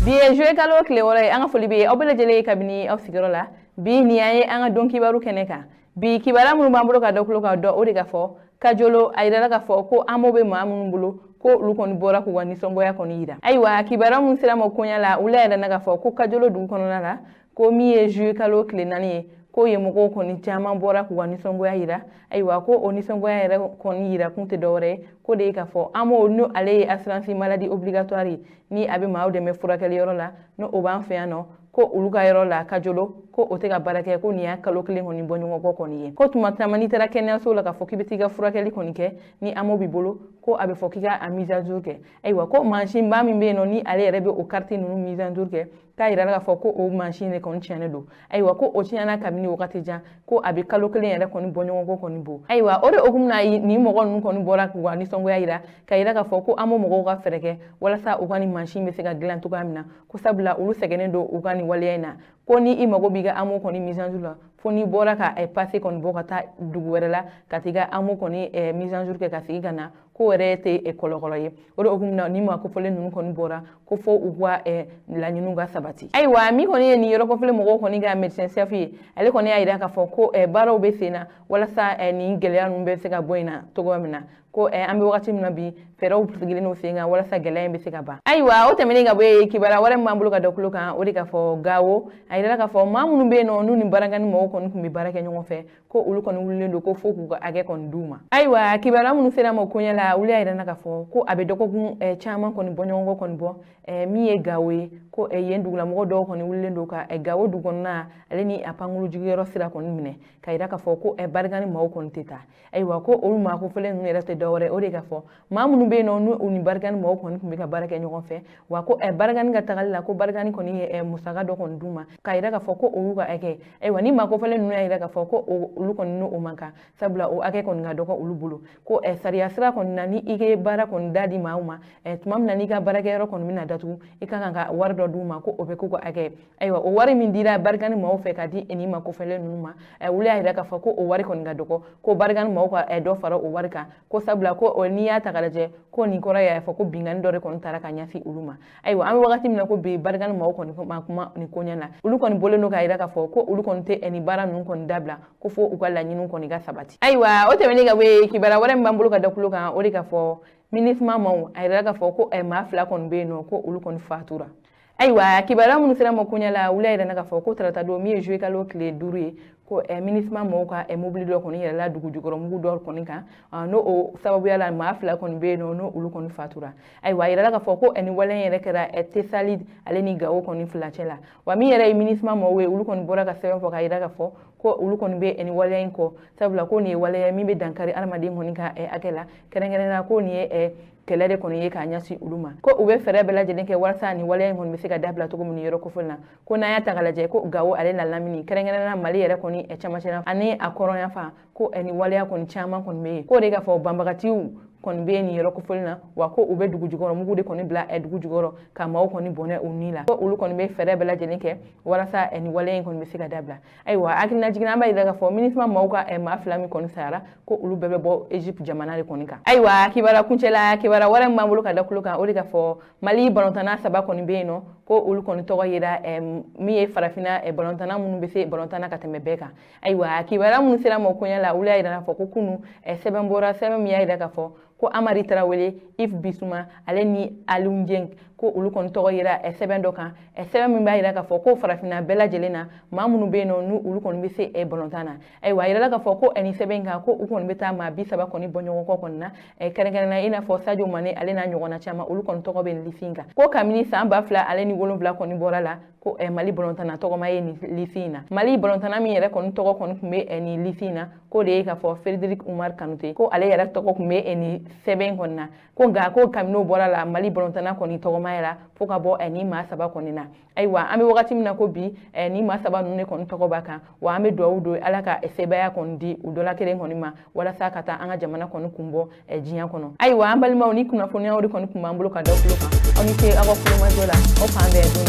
Bi ye juillet kalo tile 6 ye. An ka foli bɛ aw bɛɛ lajɛlen ye kabini aw sigiyɔrɔ la. Bi nin y'an ye an ka don kibaru kɛnɛ kan. Bi kibaruya minnu b'an bolo ka da tulo kan dɔ, o de ka fɔ Kajolo, a yirala k'a fɔ ko AMO bɛ maa minnu bolo, ko olu kɔni bɔra k'u ka nisɔngoya kɔni yira. Ayiwa, kibaruya minnu sera ma koɲa la, olu y'a yira k'a fɔ ko Kajolo dugu kɔnɔna la, ko min ye juillet kalo tile 4 ye, ko yen mɔgɔw kɔni caman bɔra k'u ka nisɔngoya yira. Ayiwa, ko o nisɔngoya yɛrɛ kɔni yira kun tɛ dɔwɛrɛ ye, ko de ye k'a fɔ AMO, n'o ale ye assurance maladie obligatoire ye, ni a bɛ maaw dɛmɛ furakɛli yɔrɔ la, n'o o b'an fɛ yan nɔ, ko olu ka yɔrɔ la Kajolo, ko o tɛ ka baara kɛ, ko nin y'a kalo 1 kɔni bɔ ɲɔgɔn kɔ kɔni ye. Ko tuma caman n'i taara kɛnɛyaso la k'a fɔ k'i bɛ t'i ka furakɛli kɔni kɛ ni AMO b'i bolo, ko a bɛ fɔ k'i ka a mise à jour kɛ. Ayiwa, ko mansinba min bɛ yen nɔ, ni ale yɛrɛ bɛ o carte ninnu mise à jour kɛ, k'a yira k'a fɔ ko o mansin de kɔni tiɲɛnen don. Ayiwa, ko o tiɲɛna kabini wagati jan, ko a bɛ kalo 1 yɛrɛ kɔni bɔ ɲɔgɔn kɔ kɔni bɔ. Ayiwa, o de hukumu na, nin mɔgɔ ninnu kɔni bɔra k'u ka nisɔngoya yira, ka yira k'a fɔ ko AMO mɔgɔw ka fɛɛrɛ kɛ walasa u ka nin mansin bɛ se ka dilan cogoya min na, ko sabula olu sɛgɛnnen don u ka nin waleya in na, ko ni i mago b'i ka AMO kɔni mise à jour la, fo n'i bɔra ka passe kɔni bɔ ka taa dugu wɛrɛ la ka t'i ka AMO kɔni mise à jour kɛ ka segin ka na, ko yɛrɛ tɛ kɔlɔkɔlɔ ye. O de hukumu na, ni maa kofɔlen ninnu kɔni bɔra ko fo u ka laɲiniw ka sabati. Ayiwa, min kɔni ye nin yɔrɔ kofɔlen mɔgɔw kɔni ka médecin chef ye, ale kɔni y'a yira k'a fɔ ko baaraw bɛ sen na walasa nin gɛlɛya ninnu bɛ se ka bɔ yen na cogoya min na, ko an bɛ wagati min na bi, fɛɛrɛw sigilen don sen kan walasa gɛlɛya in bɛ se ka ban. Ayiwa, o tɛmɛnen ka bɔ yen, kibaruya wɛrɛ min b'an bolo ka da tulo kan, o de k'a fɔ Gawo, a yirala k'a fɔ maa minnu bɛ yen nɔ, n'u ni Barkhane mɔgɔw kɔni tun bɛ baara kɛ ɲɔgɔn fɛ, ko olu kɔni wulilen don ko fo k'u ka hakɛ kɔni d'u ma. Ayiwa, kibaruya minnu sera ma koɲɛ la, olu y'a yira k'a fɔ ko a bɛ dɔgɔkun caman kɔni bɔ ɲɔgɔn kɔ kɔni bɔ, min ye Gawo ye, ko yen dugulamɔgɔ dɔw kɔni wulilen don ka Gawo dugu kɔnɔna ale ni a pankuru jigiyɔrɔ sira kɔni minɛ, ka yira k'a fɔ ko Barkhane maaw kɔni tɛ taa. Ayiwa, ko olu maa kofɔlen ninnu yɛrɛ tɛ dɔwɛrɛ, o de ka fɔ maa minnu bɛ yen nɔ, n'u ni Barkhane mɔgɔw kɔni tun bɛ ka baara kɛ ɲɔgɔn fɛ. Wa ko Barkhane ka tagali la, ko Barkhane kɔni ye musaka dɔ kɔni d'u ma, ka yira k'a fɔ ko o y'u ka hakɛ. Ayiwa, ni maa kofɔlen ninnu y'a yira k'a fɔ ko olu kɔni n'o man kan, sabula o hakɛ kɔni ka dɔgɔ olu bolo, ko sariya sira kɔni na, ni i ye baara kɔni da di maaw ma, tuma min na n'i ka baarakɛyɔrɔ kɔni bɛna datugu, i ka kan ka wari dɔ d'u ma, ko o bɛ k'u ka hakɛ. Ayiwa, o wari min dira Barkhane maaw fɛ ka di nin maa kofɔlen ninnu ma, olu y'a yira k'a fɔ ko o wari kɔni ka dɔgɔ, ko Barkhane maaw ka dɔ fara o wari kan, ko sabula ko n'i y'a ta k'a lajɛ, ko nin kɔrɔ y'a fɔ ko binkanni dɔ de kɔni taara ka ɲɛsin olu ma. Ayiwa, an bɛ wagati min na ko bi, Barkhane maaw kɔni ma kuma nin koɲɛ na. Olu kɔni bɔlen don k'a yira k'a fɔ ko olu kɔni tɛ nin baara ninnu kɔni dabila, ko fo u ka laɲiniw kɔni ka sabati. Ayiwa, o tɛmɛnen ka bɔ yen, kibaruya wɛrɛ min b'an bolo ka da tulo kan, o de ka fɔ MINUSMA maaw, a yirala k'a fɔ ko maa 2 kɔni bɛ yen nɔ, ko olu kɔni fatura. Ayiwa, kibaruya minnu sera ma koɲɛ la, olu y'a yira k'a fɔ ko tarata don, min ye juillet kalo tile 5 ye, ko MINUSMA mɔgɔw ka mobili dɔ kɔni yɛlɛla dugu jukɔrɔ mugu dɔ kɔni kan, n'o o sababuya la maa 2 kɔni bɛ yen nɔ, n'o olu kɔni fatura. Ayiwa, a yirala k'a fɔ ko nin wale in yɛrɛ kɛra Tessalit ale ni Gawo kɔni furancɛ la. Wa min yɛrɛ ye MINUSMA mɔgɔw ye, olu kɔni bɔra ka sɛbɛn fɔ k'a yira k'a fɔ ko olu kɔni bɛ nin waleya in kɔ, sabula ko nin ye waleya min bɛ dankari adamaden kɔni ka hakɛ la, kɛrɛnkɛrɛnnenya ko nin ye kɛlɛ de kɔni ye k'a ɲɛsin olu ma, ko u bɛ fɛɛrɛ bɛɛ lajɛlen kɛ walasa nin waleya in kɔni bɛ se ka dabila cogo min. Yɔrɔ kofɔlen na, ko n'an y'a ta k'a lajɛ, ko Gawo ale na lamini, kɛrɛnkɛrɛnnenya Mali yɛrɛ kɔni camancɛ ani a kɔrɔnya fan, ko nin waleya kɔni caman kɔni bɛ yen, k'o de k'a fɔ banbagatiw kɔni bɛ nin yɔrɔ kofɔlen na. Wa ko u bɛ dugu jukɔrɔ mugu de kɔni bila dugu jukɔrɔ ka maaw kɔni bɔnɛ u ni la, ko olu kɔni bɛ fɛɛrɛ bɛɛ lajɛlen kɛ walasa nin waleya in kɔni bɛ se ka dabila. Ayiwa, hakilina jiginna, an b'a yira k'a fɔ MINUSMA maaw ka maa 2 min kɔni sayara, ko olu bɛɛ bɛ bɔ Egypte jamana de kɔni kan. Ayiwa, kibaruya kuncɛ la, kibaruya wɛrɛ min b'an bolo ka da tulo kan, o de k'a fɔ Mali balontanna 3 kɔni bɛ yen nɔ, ko olu kɔni tɔgɔ yera min ye farafinna balontanna minnu bɛ se balontanna ka tɛmɛ bɛɛ kan. Ayiwa, kibaruya minnu sera ma koɲɛ la, olu y'a yira k'a fɔ ko kunu sɛbɛn bɔra, sɛbɛn min y'a yira k'a fɔ ko Amari Tarawele, Yves Bissouma ale ni Aliou Dieng, ko olu kɔni tɔgɔ yera sɛbɛn dɔ kan, sɛbɛn min b'a yira k'a fɔ ko farafinna bɛɛ lajɛlen na, maa minnu bɛ yen nɔ, n'u olu kɔni bɛ se balontan na. Ayiwa, a yirala k'a fɔ ko nin sɛbɛn in kan, ko u kɔni bɛ taa maa 30 kɔni bɔ ɲɔgɔn kɔ kɔni na, kɛrɛnkɛrɛnnenya i n'a fɔ Sadio Mane ale n'a ɲɔgɔnna caman, olu kɔni tɔgɔ bɛ nin lisi in kan. Ko kabini san 2007 kɔni bɔra la, ko Mali balontanna tɔgɔma ye nin lisi in na. Mali balontanna min yɛrɛ kɔni tɔgɔ kɔni tun bɛ nin lisi in na, k'o de ye k'a fɔ Frédéric Oumar Kanouté, ko ale yɛrɛ tɔgɔ tun bɛ nin sɛbɛn in kɔni na. Ko nka ko kabini o bɔra la, Mali balontanna kɔni tɔgɔma yɛrɛ fo ka bɔ nin maa 3 kɔni na. Ayiwa, an bɛ wagati min na ko bi, nin maa 3 ninnu de kɔni tɔgɔ b'a kan. Wa an bɛ dugawu don Ala ka sebaaya kɔni di u dɔ la kelen kɔni ma, walasa ka taa an ka jamana kɔni kun bɔ diɲɛ kɔnɔ. Ayiwa, an balimaw, ni kunnafoniyaw de kɔni tun b'an bolo ka da tulo kan. Aw ni ce aw ka kulomajɔ la. Aw k'an bɛn don.